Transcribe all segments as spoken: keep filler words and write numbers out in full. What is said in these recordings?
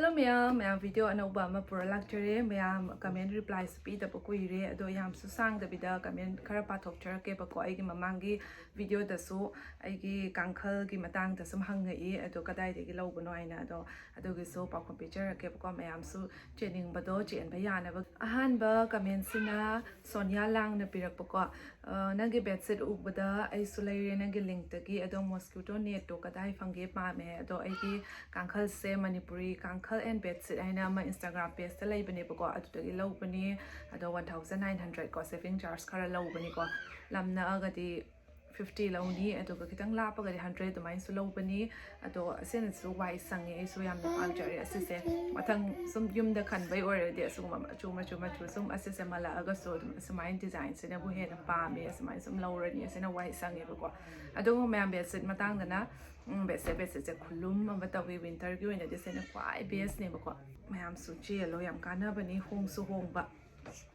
Hello ꯃꯌꯥꯝ, ꯃꯌꯥꯝ video ꯑꯅꯧꯕ ꯑꯃ ꯄꯨꯔ ꯂꯥꯛꯆꯔꯦ꯫ ꯃꯌꯥꯝ comment replies ꯄꯤꯗꯕ ꯀꯨꯏꯔꯦ, ꯑꯗꯣ ꯌꯥꯝꯁꯨ ꯁꯥꯡꯗꯕꯤꯗ comment ꯈꯔ ꯄꯥꯊꯣꯛꯆꯔꯛꯀꯦꯕꯀꯣ꯫ ꯑꯩꯒꯤ ꯃꯃꯥꯡꯒꯤ videoꯗꯁꯨ ꯑꯩꯒꯤ ꯀꯥꯡꯈꯜꯒꯤ ꯃꯇꯥꯡꯗ ꯁꯨꯝ ꯍꯪꯉꯛꯏ, ꯑꯗꯣ ꯀꯗꯥꯏꯗꯒꯤ ꯂꯧꯕꯅꯣ ꯍꯥꯏꯅ, ꯑꯗꯣ ꯑꯗꯨꯒꯤꯁꯨ ꯄꯥꯎꯈꯨꯝ ꯄꯤꯖꯔꯛꯀꯦꯕꯀꯣ꯫ ꯃꯌꯥꯝꯁꯨ ꯆꯦꯟꯅꯤꯡꯕꯗꯣ ꯆꯦꯟꯕ ꯌꯥꯅꯕ꯫ ꯑꯍꯥꯟꯕ commentꯁꯤꯅ ꯁꯣꯅꯤꯌꯥ ꯂꯥꯡꯅ ꯄꯤꯔꯛꯄꯀꯣ꯫ ꯑ, ꯅꯪꯒꯤ bedsheet ꯎꯕꯗ ꯑꯩꯁꯨ ꯂꯩꯔꯦ ꯅꯪꯒꯤ linkꯇꯒꯤ꯫ ꯑꯗꯣ mosquito netꯇꯣ ꯀꯗꯥꯏ ꯐꯪꯒꯦ ꯄꯥꯝꯃꯦ꯫ ꯑꯗꯣ ꯑꯩꯒꯤ ꯀꯥꯡꯈꯜꯁꯦ ꯃꯅꯤꯄꯨꯔꯤ ꯀꯥꯡꯈꯜ and bedsheet ꯍꯥꯏꯅ ꯑꯃ Instagram pageꯇ ꯂꯩꯕꯅꯦꯕꯀꯣ, ꯑꯗꯨꯗꯒꯤ ꯂꯧꯕꯅꯤ꯫ ꯑꯗꯣ one thousand nine hundred ꯀꯣ, shipping charge ꯈꯔ ꯂꯧꯕꯅꯤꯀꯣ꯫ ꯂꯝ ꯅꯛꯑꯒꯗꯤ fifty ꯂꯧꯅꯤ, ꯑꯗꯨꯒ ꯈꯤꯇꯪ ꯂꯥꯞꯄꯒꯗꯤ hundred ꯑꯗꯨꯃꯥꯏꯅꯁꯨ ꯂꯧꯕꯅꯤ꯫ ꯑꯗꯣ ꯑꯁꯤꯅꯁꯨ ꯋꯥꯏ ꯁꯪꯉꯦ, ꯑꯩꯁꯨ ꯌꯥꯝꯅ ꯄꯥꯝꯖꯔꯦ ꯑꯁꯤꯁꯦ꯫ ꯃꯊꯪ ꯁꯨꯝ ꯌꯨꯝꯗ ꯈꯟꯕꯩ ꯑꯣꯏꯔꯗꯤ ꯑꯁꯤꯒꯨꯝꯕ ꯃꯆꯨ ꯃꯆꯨ ꯃꯆꯨ ꯁꯨꯝ ꯑꯁꯤꯁꯦ ꯃꯜꯂꯛꯑꯒꯁꯨ ꯑꯗꯨꯝ ꯑꯁꯨꯃꯥꯏꯅ designꯁꯤꯅꯕꯨ ꯍꯦꯟꯅ ꯄꯥꯝꯃꯦ, ꯑꯁꯨꯃꯥꯏꯅ ꯁꯨꯝ ꯂꯧꯔꯅꯤ꯫ ꯑꯁꯤꯅ ꯋꯥꯏ ꯁꯪꯉꯦꯕꯀꯣ꯫ ꯑꯗꯨꯒ ꯃꯌꯥꯝ bedsheet ꯃꯇꯥꯡꯗꯅ, ꯎꯝ, bedsheet, bedsheetꯁꯦ ꯈꯨꯂꯨꯝ ꯑꯃ ꯇꯧꯏ꯫ Winterꯒꯤ ꯑꯣꯏꯅꯗꯤ ꯁꯤꯅ ꯈ꯭ꯋꯥꯏ bestꯅꯦꯕꯀꯣ꯫ ꯃꯌꯥꯝꯁꯨ ꯆꯦꯜꯂꯣ, ꯌꯥꯝ ꯀꯥꯟꯅꯕꯅꯤ, ꯍꯣꯡꯁꯨ ꯍꯣꯡꯕ꯫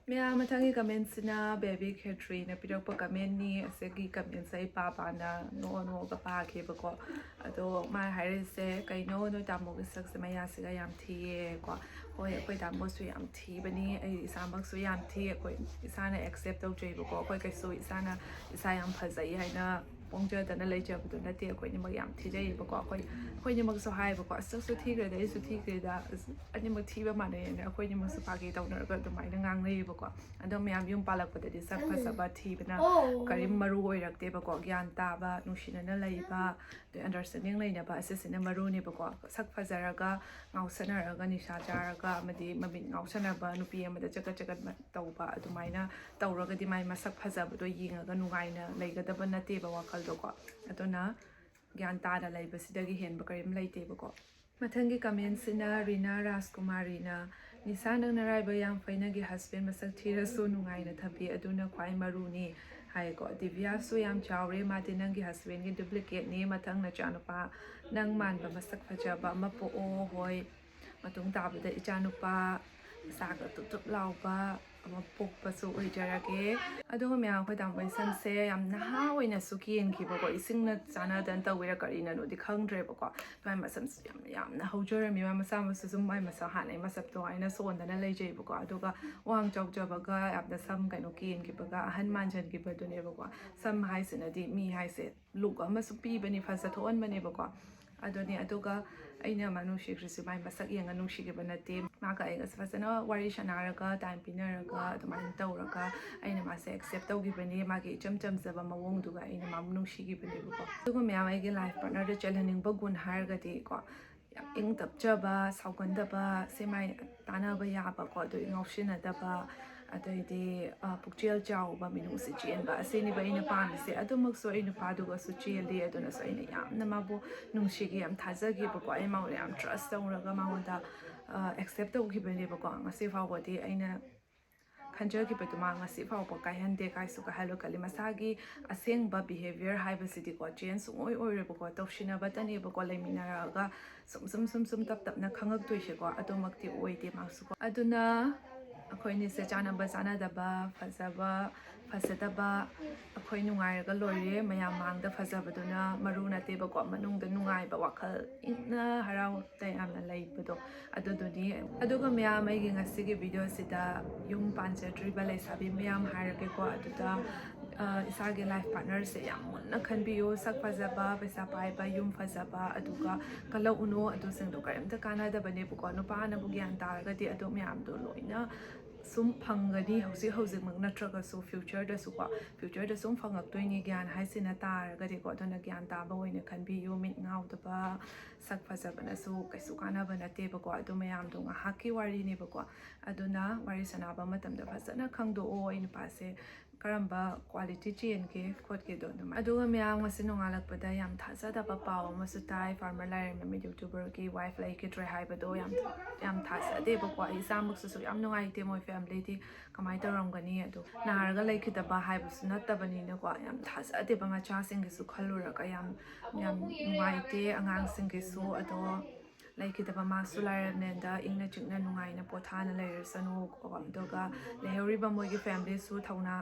ꯃꯌꯥꯝ ꯃꯊꯪꯒꯤ commentꯁꯤꯅ Baby Khetriꯅ ꯄꯤꯔꯛꯄ commentꯅꯤ꯫ ꯑꯁꯤꯒꯤ commentꯁꯦ ꯑꯩ ꯄꯥ ꯄꯥꯅ ꯅꯣꯛꯑ ꯅꯣꯛꯑꯒ ꯄꯥꯈꯤꯕꯀꯣ꯫ ꯑꯗꯣ ꯃꯥꯅ ꯍꯥꯏꯔꯤꯁꯦ, "ꯀꯩꯅꯣ ꯅꯣꯏ ꯇꯥꯃꯣꯒꯤ ꯁꯛꯁꯦ ꯃꯌꯥꯁꯤꯒ ꯌꯥꯝ ꯊꯤꯌꯦ" ꯀꯣ꯫ ꯍꯣꯏ, ꯑꯩꯈꯣꯏ ꯇꯥꯃꯣꯁꯨ ꯌꯥꯝ ꯊꯤꯕꯅꯤ, ꯑꯩ ꯏꯁꯥꯃꯛꯁꯨ ꯌꯥꯝ ꯊꯤ꯫ ꯑꯩꯈꯣꯏ ꯏꯁꯥꯅ accept ꯇꯧꯖꯩꯕꯀꯣ꯫ ꯑꯩꯈꯣꯏ ꯀꯩꯁꯨ ꯏꯁꯥꯅ ꯏꯁꯥ ꯌꯥꯝ ꯐꯖꯩ ꯍꯥꯏꯅ ꯄꯣꯡꯖꯗꯅ ꯂꯩꯖꯕꯗꯨ ꯅꯠꯇꯦ꯫ ꯑꯩꯈꯣꯏꯅꯤꯃꯛ ꯌꯥꯝ ꯊꯤꯖꯩꯌꯦꯕꯀꯣ꯫ ꯑꯩꯈꯣꯏ, ꯑꯩꯈꯣꯏꯅꯤꯃꯛꯁꯨ ꯍꯥꯏꯌꯦꯕꯀꯣ, "ꯑꯁ, ꯁꯛꯁꯨ ꯊꯤꯈ꯭ꯔꯦꯗ, ꯑꯩꯁꯨ ꯊꯤꯈ꯭ꯔꯦꯗ, ꯑꯁ, ꯑꯅꯤꯃꯛ ꯊꯤꯕ ꯃꯥꯟꯅꯩ" ꯍꯥꯏꯅ ꯑꯩꯈꯣꯏꯅꯤꯃꯛꯁꯨ ꯐꯥꯒꯤ ꯇꯧꯅꯔꯒ ꯑꯗꯨꯃꯥꯏꯅ ꯉꯥꯡꯅꯩꯌꯦꯕꯀꯣ꯫ ꯑꯗꯣ ꯃꯌꯥꯝ ꯌꯨꯝ ꯄꯥꯜꯂꯛꯄꯗꯗꯤ ꯁꯛ ꯐꯖꯕ ꯊꯤꯕꯅ ꯀꯔꯤꯝ ꯃꯔꯨ ꯑꯣꯏꯔꯛꯇꯦꯕꯀꯣ꯫ ꯒ꯭ꯌꯥꯟ ꯇꯥꯕ, ꯅꯨꯡꯁꯤꯅꯅ ꯂꯩꯕ, ꯑꯗꯩ understanding ꯂꯩꯅꯕ, ꯑꯁꯤꯁꯤꯅ ꯃꯔꯨꯅꯦꯕꯀꯣ꯫ ꯁꯛ ꯐꯖꯔꯒ ꯉꯥꯎꯁꯟꯅꯔꯒ, ꯅꯤꯁꯥ ꯆꯥꯔꯒ, ꯑꯃꯗꯤ ꯃꯃꯤꯠ ꯉꯥꯎꯁꯟꯅꯕ, ꯅꯨꯄꯤ ꯑꯃꯗ ꯆꯒꯠ ꯆꯒꯠ ꯃ-, ꯇꯧꯕ, ꯑꯗꯨꯃꯥꯏꯅ ꯇꯧꯔꯒꯗꯤ ꯃꯥꯏ ꯃꯁꯛ ꯐꯖꯕꯗꯣ ꯌꯦꯡꯉꯒ ꯅꯨꯡꯉꯥꯏꯅ ꯂꯩꯒꯗꯕ ꯅꯠꯇꯦꯕ ꯋꯥꯈꯜꯗꯣꯀꯣ꯫ ꯑꯗꯨꯅ ꯒ꯭ꯌꯥꯟ ꯇꯥꯅ ꯂꯩꯕꯁꯤꯗꯒꯤ ꯍꯦꯟꯕ ꯀꯔꯤꯝ ꯂꯩꯇꯦꯕꯀꯣ꯫ ꯃꯊꯪꯒꯤ commentꯁꯤꯅ ꯔꯤꯅꯥ ꯔꯥꯖꯀꯨꯃꯥꯔꯤꯅ, "ꯅꯤꯁꯥ, ꯅꯪ ꯅꯔꯥꯏꯕꯛ ꯌꯥꯝ ꯐꯩ, ꯅꯪꯒꯤ husband ꯃꯁꯛ ꯊꯤꯔꯁꯨ ꯅꯨꯡꯉꯥꯏꯅ ꯊꯝꯕꯤ, ꯑꯗꯨꯅ ꯈ꯭ꯋꯥꯏ ꯃꯔꯨꯅꯤ" ꯍꯥꯏꯀꯣ꯫ ꯗꯤꯕꯤꯌꯥꯁꯨ ꯌꯥꯝ ꯆꯥꯎꯔꯦ, ꯃꯥꯗꯤ ꯅꯪꯒꯤ husbandꯒꯤ duplicateꯅꯤ꯫ ꯃꯊꯪ ꯅꯆꯥꯅꯨꯄꯥ ꯅꯪ ꯃꯥꯟꯕ ꯃꯁꯛ ꯐꯖꯕ ꯑꯃ ꯄꯣꯛꯑꯣ꯫ ꯍꯣꯏ, ꯃꯇꯨꯡ ꯇꯥꯕꯗ ꯏꯆꯥꯅꯨꯄꯥ ꯃꯁꯥꯒ ꯇꯨꯞ ꯇꯨꯞ ꯂꯥꯎꯕ, ꯑꯃ ꯄꯣꯛꯄꯁꯨ ꯑꯣꯏꯖꯔꯒꯦ꯫ ꯑꯗꯨꯒ ꯃꯌꯥꯝ, ꯑꯩꯈꯣꯏ ꯇꯥꯃꯣꯒꯤ ꯁꯝꯁꯦ ꯌꯥꯝ ꯅꯍꯥ ꯑꯣꯏꯅꯁꯨ ꯀꯦꯟꯈꯤꯕꯀꯣ, ꯏꯁꯤꯡꯅ ꯆꯥꯟꯅꯗꯅ ꯇꯧꯕꯤꯔꯥ ꯀꯔꯤꯅꯅꯣꯗꯤ ꯈꯪꯗ꯭ꯔꯦꯕꯀꯣ꯫ ꯃꯥꯏ ꯃꯁꯝꯁꯦ ꯌꯥꯝ ꯌꯥꯝꯅ ꯍꯧꯖꯔꯝꯃꯤ꯫ ꯃꯥ ꯃꯁꯥ ꯃꯁꯨ ꯁꯨꯝ ꯃꯥꯏ ꯃꯁꯝ ꯍꯥꯟꯅꯩ ꯃꯁꯝꯗꯣ ꯍꯥꯏꯅ ꯁꯣꯟꯗꯅ ꯂꯩꯖꯩꯕꯀꯣ꯫ ꯑꯗꯨꯒ ꯋꯥꯡ ꯆꯥꯎꯖꯕꯒ ꯌꯥꯝꯅ ꯁꯝ ꯀꯩꯅꯣ ꯀꯦꯟꯈꯤꯕꯒ ꯑꯍꯟ ꯃꯥꯟꯖꯟꯈꯤꯕꯗꯨꯅꯦꯕꯀꯣ꯫ ꯁꯝ ꯍꯥꯏꯁꯤꯅꯗꯤ ꯃꯤ ꯍꯥꯏꯁꯦ ꯂꯨꯛ ꯑꯃꯁꯨ ꯄꯤꯕꯅꯤ, ꯐꯖꯊꯣꯛꯍꯟꯕꯅꯦꯕꯀꯣ꯫ ꯑꯗꯨꯅꯤ꯫ ꯑꯗꯨꯒ ꯑꯩꯅ ꯃꯥ ꯅꯨꯡꯁꯤꯈ꯭ꯔꯤꯁꯤ ꯃꯥꯏ ꯃꯁꯛ ꯌꯦꯡꯉ ꯅꯨꯡꯁꯤꯈꯤꯕ ꯅꯠꯇꯦ꯫ ꯃꯥꯒ ꯑꯩꯒꯁꯦ ꯐꯖꯅ ꯋꯥꯔꯤ ꯁꯥꯟꯅꯔꯒ, ꯇꯥꯏꯝ ꯄꯤꯅꯔꯒ, ꯑꯗꯨꯃꯥꯏꯅ ꯇꯧꯔꯒ ꯑꯩꯅ ꯃꯥꯁꯦ ꯑꯦꯛꯁꯦꯞ ꯇꯧꯈꯤꯕꯅꯦ꯫ ꯃꯥꯒꯤ ꯏꯆꯝ ꯆꯝꯖꯕ ꯃꯑꯣꯡꯗꯨꯒ ꯑꯩꯅ ꯃꯥꯕꯨ ꯅꯨꯡꯁꯤꯈꯤꯕꯅꯦꯕꯀꯣ꯫ ꯑꯗꯨꯒ ꯃꯌꯥꯝ, ꯑꯩꯒꯤ ꯂꯥꯏꯐ ꯄꯥꯔꯠꯅꯔꯗ ꯆꯦꯜꯍꯟꯅꯤꯡꯕ ꯒꯨꯟ ꯍꯥꯏꯔꯒꯗꯤꯀꯣ, ꯌꯥꯝ ꯏꯪ ꯇꯞꯆꯕ, ꯁꯥꯎꯒꯟꯗꯕ, ꯁꯦ ꯃꯥꯏ ꯇꯥꯟꯅꯕ ꯌꯥꯕꯀꯣ, ꯑꯗꯨ ꯉꯥꯎꯁꯤꯟꯅꯗꯕ, ꯑꯗꯩꯗꯤ, ꯑ, ꯄꯨꯛꯆꯦꯜ ꯆꯥꯎꯕ, ꯃꯤꯅꯨꯡꯁꯤ ꯆꯦꯟꯕ, ꯑꯁꯤꯅꯤꯕ ꯑꯩꯅ ꯄꯥꯝꯃꯤꯁꯦ꯫ ꯑꯗꯨꯃꯛꯁꯨ ꯑꯩ ꯅꯨꯄꯥꯗꯨꯒꯁꯨ ꯆꯦꯜꯂꯤ꯫ ꯑꯗꯨꯅꯁꯨ ꯑꯩꯅ ꯌꯥꯝꯅ ꯃꯥꯕꯨ ꯅꯨꯡꯁꯤꯈꯤ, ꯌꯥꯝ ꯊꯥꯖꯈꯤꯕꯀꯣ꯫ ꯑꯩ ꯃꯉꯣꯟꯗ ꯌꯥꯝ ꯇ꯭ꯔꯁ ꯇꯧꯔꯒ ꯃꯉꯣꯟꯗ, ꯑ, ꯑꯦꯛꯁꯦꯞ ꯇꯧꯈꯤꯕꯅꯦꯕꯀꯣ꯫ ꯉꯁꯤ ꯐꯥꯎꯕꯗꯤ ꯑꯩꯅ ꯈꯟꯖꯈꯤꯕꯗꯨ ꯃꯥ ꯉꯁꯤ ꯐꯥꯎꯕ ꯀꯥꯏꯍꯟꯗꯦ, ꯀꯥꯏꯁꯨ ꯀꯥꯏꯍꯜꯂꯣꯏ ꯈꯜꯂꯤ꯫ ꯃꯁꯥꯒꯤ ꯑꯁꯦꯡꯕ ꯕꯤꯍꯦꯕꯤꯌꯔ ꯍꯥꯏꯕꯁꯤꯗꯤꯀꯣ, ꯆꯦꯟꯖ ꯁꯨꯡꯑꯣꯏ ꯑꯣꯏꯔꯣꯏꯕꯀꯣ꯫ ꯇꯧꯁꯤꯟꯅꯕꯇꯅꯦꯕꯀꯣ, ꯂꯩꯃꯤꯟꯅꯔꯛꯑꯒ ꯁꯨꯝ ꯁꯨꯝ ꯁꯨꯝ ꯁꯨꯝ ꯇꯞ ꯇꯞꯅ ꯈꯪꯉꯛꯇꯣꯏꯁꯦꯀꯣ, ꯑꯗꯨꯃꯛꯇꯤ ꯑꯣꯏꯗꯦ ꯃꯥꯁꯨꯀꯣ꯫ ꯑꯗꯨꯅ ꯑꯩꯈꯣꯏ ꯑꯅꯤꯁꯦ ꯆꯥꯟꯅꯕ ꯆꯥꯟꯅꯗꯕ, ꯐꯖꯕ ꯐꯖꯗꯕ, ꯑꯩꯈꯣꯏ ꯅꯨꯡꯉꯥꯏꯔꯒ ꯂꯣꯏꯔꯦ꯫ ꯃꯌꯥꯝ ꯃꯥꯡꯗ ꯐꯖꯕꯗꯨꯅ ꯃꯔꯨ ꯅꯠꯇꯦꯕꯀꯣ, ꯃꯅꯨꯡꯗ ꯅꯨꯡꯉꯥꯏꯕ, ꯋꯥꯈꯜ ꯏꯪꯅ ꯍꯔꯥꯎ ꯇꯌꯥꯝꯅ ꯂꯩꯕꯗꯣ, ꯑꯗꯨꯗꯨꯅꯤ꯫ ꯑꯗꯨꯒ ꯃꯌꯥꯝ, ꯑꯩꯒꯤ ꯉꯁꯤꯒꯤ ꯚꯤꯗꯤꯑꯣꯁꯤꯗ ꯌꯨꯝ ꯄꯥꯟꯖꯗ꯭ꯔꯤꯕ ꯂꯩꯁꯥꯕꯤ ꯃꯌꯥꯝ ꯍꯥꯏꯔꯒꯦꯀꯣ, ꯑꯗꯨꯗ, ꯑ, ꯏꯁꯥꯒꯤ ꯂꯥꯏꯐ ꯄꯥꯔꯠꯅꯔꯁꯦ ꯌꯥꯝ ꯃꯨꯟꯅ ꯈꯟꯕꯤꯌꯨ꯫ ꯁꯛ ꯐꯖꯕ, ꯄꯩꯁꯥ ꯄꯥꯏꯕ, ꯌꯨꯝ ꯐꯖꯕ, ꯑꯗꯨꯒ ꯀꯜꯂꯛꯎꯅꯨ꯫ ꯑꯗꯨꯁꯤꯡꯗꯣ ꯀꯔꯤꯝꯇ ꯀꯥꯟꯅꯗꯕꯅꯦꯕꯀꯣ꯫ ꯅꯨꯄꯥꯅꯕꯨ ꯒ꯭ꯌꯥꯟ ꯇꯥꯔꯒꯗꯤ ꯑꯗꯨ ꯃꯌꯥꯝꯗꯣ ꯂꯣꯏꯅ ꯁꯨꯝ ꯐꯪꯒꯅꯤ, ꯍꯧꯖꯤꯛ ꯍꯧꯖꯤꯛꯃꯛ ꯅꯠꯇ꯭ꯔꯒꯁꯨ ꯐ꯭ꯌꯨꯆꯔꯗꯁꯨꯀꯣ, ꯐ꯭ꯌꯨꯆꯔꯗ ꯁꯨꯝ ꯐꯪꯉꯛꯇꯣꯏꯅꯤ꯫ ꯒ꯭ꯌꯥꯟ ꯍꯥꯏꯁꯤꯅ ꯇꯥꯔꯒꯗꯤꯀꯣ꯫ ꯑꯗꯨꯅ ꯒ꯭ꯌꯥꯟ ꯇꯥꯕ ꯑꯣꯏꯅ ꯈꯟꯕꯤꯌꯨ꯫ ꯃꯤꯠ ꯉꯥꯎꯗꯕ, ꯁꯛ ꯐꯖꯕꯅꯁꯨ ꯀꯩꯁꯨ ꯀꯥꯟꯅꯕ ꯅꯠꯇꯦꯕꯀꯣ꯫ ꯑꯗꯨ ꯃꯌꯥꯝꯗꯣ ꯉꯥꯏꯍꯥꯛꯀꯤ ꯋꯥꯔꯤꯅꯦꯕꯀꯣ꯫ ꯑꯗꯨꯅ ꯋꯥꯔꯤ ꯁꯥꯟꯅꯕ ꯃꯇꯝꯗ ꯐꯖꯅ ꯈꯪꯗꯣꯛꯑꯣ, ꯑꯩ ꯅꯨꯄꯥꯁꯦ ꯀꯔꯝꯕ ꯀ꯭ꯋꯥꯂꯤꯇꯤ ꯆꯦꯟꯒꯦ ꯈꯣꯠꯀꯦꯗꯣ ꯑꯗꯨꯃꯥꯏꯅ꯫ ꯑꯗꯨꯒ ꯃꯌꯥꯝ, ꯉꯁꯤ ꯅꯣꯡꯉꯥꯜꯂꯛꯄꯗ ꯌꯥꯝ ꯊꯥꯖꯗꯕ ꯄꯥꯎ ꯑꯃꯁꯨ ꯇꯥꯏ꯫ ꯐꯥꯔꯃꯔ ꯂꯥꯏꯔꯦꯝꯕꯝ ꯌꯨꯇ꯭ꯌꯨꯕꯔꯒꯤ ꯋꯥꯏꯐ ꯂꯩꯈꯤꯗ꯭ꯔꯦ ꯍꯥꯏꯕꯗꯣ ꯌꯥꯝ, ꯌꯥꯝ ꯊꯥꯖꯗꯦꯕꯀꯣ꯫ ꯑꯩ ꯏꯁꯥꯃꯛꯁꯨ ꯁꯨꯛ ꯌꯥꯝ ꯅꯨꯡꯉꯥꯏꯇꯦ꯫ ꯃꯣꯏ ꯐꯦꯃꯤꯂꯤꯗꯤ ꯀꯃꯥꯏꯅ ꯇꯧꯔꯝꯒꯅꯤ? ꯑꯗꯣ ꯅꯥꯔꯒ ꯂꯩꯈꯤꯗꯕ ꯍꯥꯏꯕꯁꯨ ꯅꯠꯇꯕꯅꯤꯅꯀꯣ, ꯌꯥꯝ ꯊꯥꯖꯗꯦꯕ꯫ ꯃꯆꯥꯁꯤꯡꯒꯤꯁꯨ ꯈꯜꯂꯨꯔꯒ ꯌꯥꯝ, ꯌꯥꯝ ꯅꯨꯡꯉꯥꯏꯇꯦ, ꯑꯉꯥꯡꯁꯤꯡꯒꯤꯁꯨ꯫ ꯑꯗꯣ ꯂꯩꯈꯤꯗꯕ ꯃꯥꯁꯨ ꯂꯥꯏꯔꯕꯅꯦꯗ ꯏꯪꯅ ꯆꯤꯛꯅ ꯅꯨꯡꯉꯥꯏꯅ ꯄꯣꯊꯥꯅ ꯂꯩꯔꯁꯅꯨ꯫ ꯑꯗꯨꯒ ꯂꯩꯍꯧꯔꯤꯕ ꯃꯣꯏꯒꯤ ꯐꯦꯃꯤꯂꯤꯁꯨ ꯊꯧꯅꯥ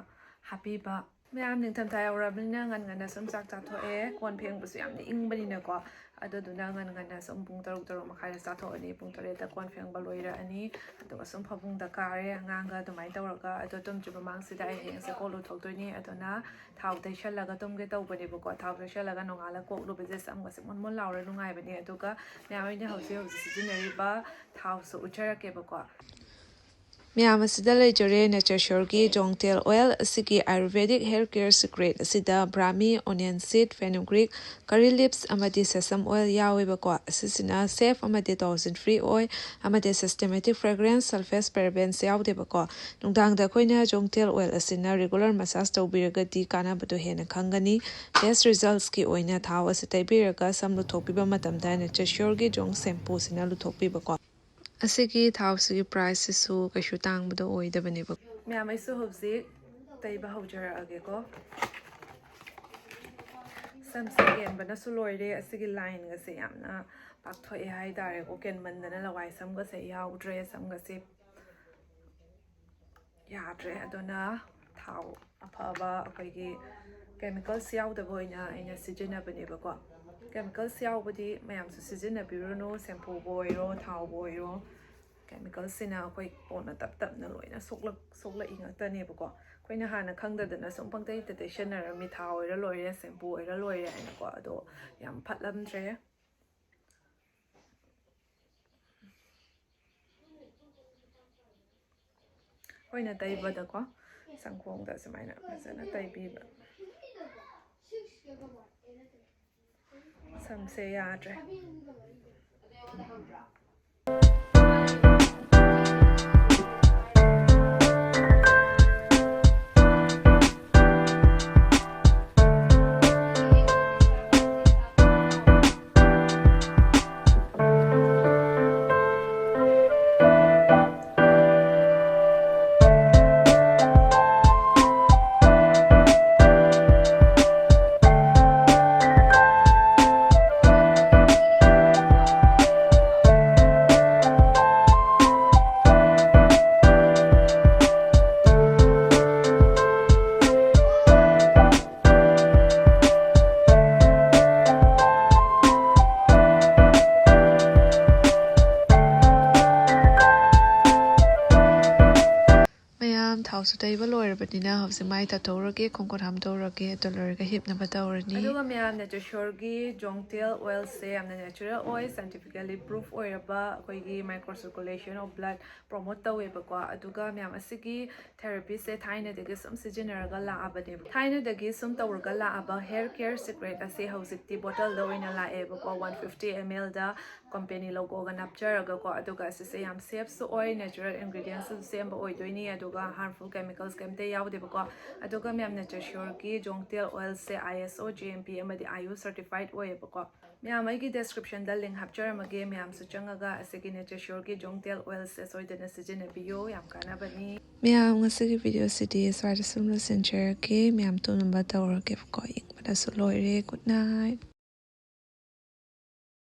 ꯍꯥꯞꯄꯤꯕ꯫ ꯃꯌꯥꯝ ꯅꯤꯡꯊꯝꯊꯥ ꯌꯧꯔꯛꯑꯕꯅꯤꯅ ꯉꯟ ꯉꯟꯅ ꯁꯨꯝ ꯆꯥꯛ ꯆꯥꯊꯣꯛꯑꯦ꯫ ꯀꯣꯟ ꯐꯦꯡꯕꯁꯨ ꯌꯥꯝꯅ ꯏꯪꯕꯅꯤꯅꯀꯣ꯫ ꯑꯗꯨꯗꯨꯅ ꯉꯟ ꯉꯟꯅ ꯁꯨꯝ ꯄꯨꯡ ꯇꯔꯨꯛ, ꯇꯔꯨꯛ ꯃꯈꯥꯏꯗ ꯆꯥꯊꯣꯛꯑꯅꯤ꯫ ꯄꯨꯡ ꯇꯔꯦꯠꯇ ꯀꯣꯟ ꯐꯦꯡꯕ ꯂꯣꯏꯔꯛꯑꯅꯤ꯫ ꯑꯗꯨꯒ ꯁꯨꯝ ꯐꯃꯨꯡꯗ ꯀꯥꯔꯦ꯫ ꯑꯉꯥꯡꯒ ꯑꯗꯨꯃꯥꯏꯅ ꯇꯧꯔꯒ꯫ ꯑꯗꯣ ꯇꯨꯝꯗ꯭ꯔꯤ ꯃꯃꯥꯡꯁꯤꯗ ꯑꯩ ꯍꯌꯦꯡꯁꯦ ꯀꯣꯛ ꯂꯨꯊꯣꯛꯇꯣꯏꯅꯤ꯫ ꯑꯗꯨꯅ ꯊꯥꯎ ꯇꯩꯁꯜꯂꯒ ꯇꯨꯝꯒꯦ ꯇꯧꯕꯅꯦꯕꯀꯣ꯫ ꯊꯥꯎ ꯇꯩꯁꯜꯂꯒ ꯅꯣꯡꯉꯥꯜꯂ ꯀꯣꯛ ꯂꯨꯕꯁꯦ ꯁꯝꯒꯁꯦ ꯃꯣꯟ ꯃꯣꯟ ꯂꯥꯎꯔ ꯅꯨꯡꯉꯥꯏꯕꯅꯦ꯫ ꯑꯗꯨꯒ ꯃꯌꯥꯝ ꯑꯩꯅ ꯍꯧꯖꯤꯛ ꯍꯧꯖꯤꯛ ꯁꯤꯖꯤꯟꯅꯔꯤꯕ ꯊꯥꯎꯁꯨ ꯎꯠꯆꯔꯛꯀꯦꯕꯀꯣ꯫ ꯃꯌꯥꯝ ꯑꯁꯤꯗ ꯂꯩꯖꯔꯦ Nature Sureꯒꯤ ꯖꯣꯡꯇꯦꯜ ꯑꯣꯏꯜ꯫ ꯑꯁꯤꯒꯤ ꯑꯥꯌꯨꯔꯚꯦꯗꯤꯛ ꯍꯦꯌꯔ ꯀꯦꯌꯔ ꯁꯤꯀ꯭ꯔꯦꯠ ꯑꯁꯤꯗ ꯕ꯭ꯔꯥꯃꯤ, ꯑꯣꯅꯤꯌꯟ ꯁꯤꯗ, ꯐꯦꯅꯨꯒ꯭ꯔꯤꯛ, ꯀꯔꯤ ꯂꯤꯞꯁ ꯑꯃꯗꯤ ꯁꯦꯁꯝ ꯑꯣꯏꯜ ꯌꯥꯎꯋꯦꯕꯀꯣ꯫ ꯑꯁꯤꯁꯤꯅ ꯁꯦꯐ ꯑꯃꯗꯤ ꯇꯣꯛꯁꯤꯟ ꯐ꯭ꯔꯤ ꯑꯣꯏ ꯑꯃꯗꯤ ꯁꯤꯁꯇꯦꯃꯦꯇꯤꯛ ꯐ꯭ꯔꯦꯒ꯭ꯔꯦꯟꯁ, ꯁꯜꯐꯦꯠꯁ, ꯄꯦꯔꯥꯕꯦꯟꯁ ꯌꯥꯎꯗꯦꯕꯀꯣ꯫ ꯅꯨꯡꯗꯥꯡꯗ ꯑꯩꯈꯣꯏꯅ ꯖꯣꯡꯇꯦꯜ ꯑꯣꯏꯜ ꯑꯁꯤꯅ ꯔꯤꯒꯨꯂꯔ ꯃꯁꯥꯖ ꯇꯧꯕꯤꯔꯒꯗꯤ ꯀꯥꯟꯅꯕꯗꯣ ꯍꯦꯟꯅ ꯈꯪꯒꯅꯤ꯫ ꯕꯦꯁ ꯔꯤꯖꯜꯠꯁꯀꯤ ꯑꯣꯏꯅ ꯊꯥꯎ ꯑꯁꯤ ꯇꯩꯕꯤꯔꯒ ꯁꯝ ꯂꯨꯊꯣꯛꯄꯤꯕ ꯃꯇꯝꯗ Nature Sureꯒꯤ ꯖꯣꯡ ꯁꯦꯝꯄꯨꯁꯤꯅ ꯂꯨꯊꯣꯛꯄꯤꯕꯀꯣ꯫ ꯑꯁꯤꯒꯤ ꯊꯥꯎꯁꯤꯒꯤ ꯄ꯭ꯔꯥꯏꯁꯁꯤꯁꯨ ꯀꯩꯁꯨ ꯇꯥꯡꯕꯗꯣ ꯑꯣꯏꯗꯕꯅꯦꯕ꯫ ꯃꯌꯥꯝ, ꯑꯩꯁꯨ ꯍꯧꯖꯤꯛ ꯇꯩꯕ ꯍꯧꯖꯔꯛꯑꯒꯦꯀꯣ꯫ ꯁꯝꯁꯦ ꯀꯦꯟꯕꯅꯁꯨ ꯂꯣꯏꯔꯦ꯫ ꯑꯁꯤꯒꯤ ꯂꯥꯏꯟꯒꯁꯦ ꯌꯥꯝꯅ ꯄꯥꯛꯊꯣꯛꯑꯦ ꯍꯥꯏꯇꯥꯔꯦꯀꯣ꯫ ꯀꯦꯟꯃꯟꯗꯅ ꯂꯋꯥꯏ ꯁꯝꯒꯁꯦ ꯌꯥꯎꯗ꯭ꯔꯦ꯫ ꯁꯝꯒꯁꯦ ꯌꯥꯗ꯭ꯔꯦ꯫ ꯑꯗꯨꯅ ꯊꯥꯎ ꯑꯐꯕ, ꯑꯩꯈꯣꯏꯒꯤ ꯀꯦꯃꯤꯀꯦꯜꯁ ꯌꯥꯎꯗꯕ ꯑꯣꯏꯅ ꯑꯩꯅ ꯁꯤꯖꯤꯟꯅꯕꯅꯦꯕꯀꯣ꯫ ꯀꯦꯃꯤꯀꯦꯜꯁ ꯌꯥꯎꯕꯗꯤ ꯃꯌꯥꯝꯁꯨ ꯁꯤꯖꯤꯟꯅꯕꯤꯔꯨꯅꯨ꯫ ꯁꯦꯝꯄꯨꯕꯨ ꯑꯣꯏꯔꯣ, ꯊꯥꯎꯕꯨ ꯑꯣꯏꯔꯣ, ꯀꯦꯃꯤꯀꯦꯜꯁꯤꯅ ꯑꯩꯈꯣꯏ ꯄꯣꯠꯅ ꯇꯞ ꯇꯞꯅ ꯂꯣꯏꯅ ꯁꯣꯛꯂꯛ-, ꯁꯣꯛꯂꯛꯏ ꯉꯥꯛꯇꯅꯦꯕꯀꯣ꯫ ꯑꯩꯈꯣꯏꯅ ꯍꯥꯟꯅ ꯈꯪꯗꯗꯅ ꯁꯨꯝ ꯄꯪꯇꯩ ꯇꯩꯁꯟꯅꯔꯝꯃꯤ꯫ ꯊꯥꯎ ꯑꯣꯏꯔ ꯂꯣꯏꯔꯦ, ꯁꯦꯝꯄꯨ ꯑꯣꯏꯔ ꯂꯣꯏꯔꯦ ꯍꯥꯏꯅꯀꯣ꯫ ꯑꯗꯣ ꯌꯥꯝ ꯐꯠꯂꯝꯗ꯭ꯔꯦ꯫ ꯑꯩꯈꯣꯏꯅ ꯇꯩꯕꯗꯀꯣ, ꯁꯪꯒꯣꯝꯗ ꯁꯨꯃꯥꯏꯅ ꯐꯖꯅ ꯇꯩꯕꯤꯕ꯫ ꯁꯝꯁꯦ ꯌꯥꯗ꯭ꯔꯦ꯫ ꯊꯥꯎꯁꯨ ꯇꯩꯕ ꯂꯣꯏꯔꯕꯅꯤꯅ ꯍꯧꯖꯤꯛ ꯃꯥꯏ ꯇꯥꯊꯣꯛꯎꯔꯒꯦ, ꯈꯣꯡ ꯈꯨꯠ ꯍꯥꯝꯗꯣꯛꯎꯔꯒꯦ, ꯑꯗꯨ ꯂꯣꯏꯔꯒ ꯍꯤꯞꯅꯕ ꯇꯧꯔꯅꯤ꯫ ꯑꯗꯨꯒ ꯃꯌꯥꯝ, ꯅꯦꯆꯔ ꯁ꯭ꯌꯣꯔꯒꯤ ꯖꯣꯡꯇꯦꯜ ꯑꯣꯏꯜꯁꯦ ꯌꯥꯝꯅ natural ꯑꯣꯏ, scientifically proof ꯑꯣꯏꯔꯕ, ꯑꯩꯈꯣꯏꯒꯤ micro circulation of blood promote ꯇꯧꯋꯦꯕꯀꯣ꯫ ꯑꯗꯨꯒ ꯃꯌꯥꯝ, ꯑꯁꯤꯒꯤ ꯊꯦꯔꯥꯄꯤꯁꯦ ꯊꯥꯏꯅꯗꯒꯤ ꯁꯨꯝ ꯁꯤꯖꯤꯟꯅꯔꯒ ꯂꯥꯛꯑꯕꯅꯦꯕ꯫ ꯊꯥꯏꯅꯗꯒꯤ ꯁꯨꯝ ꯇꯧꯔꯒ ꯂꯥꯛꯑꯕ hair care secret ꯑꯁꯤ ꯍꯧꯖꯤꯛꯇꯤ ꯕꯣꯇꯜꯗ ꯑꯣꯏꯅ ꯂꯥꯛꯑꯦꯕꯀꯣ, ꯋꯥꯟ ꯐꯤꯐꯇꯤ ꯑꯦꯝ ꯑꯦꯜꯗ ꯀꯝꯄꯦꯅꯤ ꯂꯣꯒꯣꯒ ꯅꯞꯆꯔꯒꯀꯣ꯫ ꯑꯗꯨꯒ ꯑꯁꯤꯁꯦ ꯌꯥꯝ ꯁꯦꯐꯁꯨ ꯑꯣꯏ, natural ingredientsꯁꯨ ꯁꯦꯝꯕ ꯑꯣꯏꯗꯣꯏꯅꯤ, ꯑꯗꯨꯒ harmful chemicals ꯀꯩꯝꯇ ꯌꯥꯎꯗꯦꯕꯀꯣ꯫ ꯑꯗꯨꯒ ꯃꯌꯥꯝ, ꯅꯦꯆꯔ ꯁ꯭ꯌꯣꯔꯒꯤ ꯖꯣꯡꯇꯦꯜ ꯑꯣꯏꯜꯁꯦ ISO, GMP ꯑꯃꯗꯤ IU certified ꯑꯣꯏꯌꯦꯕꯀꯣ꯫ ꯃꯌꯥꯝ, ꯑꯩꯒꯤ descriptionꯗ link ꯍꯥꯞꯆꯔꯝꯃꯒꯦ, ꯃꯌꯥꯝꯁꯨ ꯆꯪꯉꯒ ꯑꯁꯤꯒꯤ ꯅꯦꯆꯔ ꯁ꯭ꯌꯣꯔꯒꯤ ꯖꯣꯡꯇꯦꯜ ꯑꯣꯏꯜꯁꯦ ꯁꯣꯏꯗꯅ ꯁꯤꯖꯤꯟꯅꯕꯤꯌꯨ, ꯌꯥꯝ ꯀꯥꯟꯅꯕꯅꯤ꯫ ꯃꯌꯥꯝ, ꯉꯁꯤꯒꯤ videoꯁꯤꯗꯤ ꯁ꯭ꯋꯥꯏꯗ ꯁꯨꯝ ꯂꯣꯏꯁꯤꯟꯖꯔꯒꯦ꯫ ꯃꯌꯥꯝ ꯇꯨꯝꯅꯕ ꯇꯧꯔꯒꯦꯕꯀꯣ꯫ ꯏꯪꯕꯅꯁꯨ ꯂꯣꯏꯔꯦ꯫ Good night꯫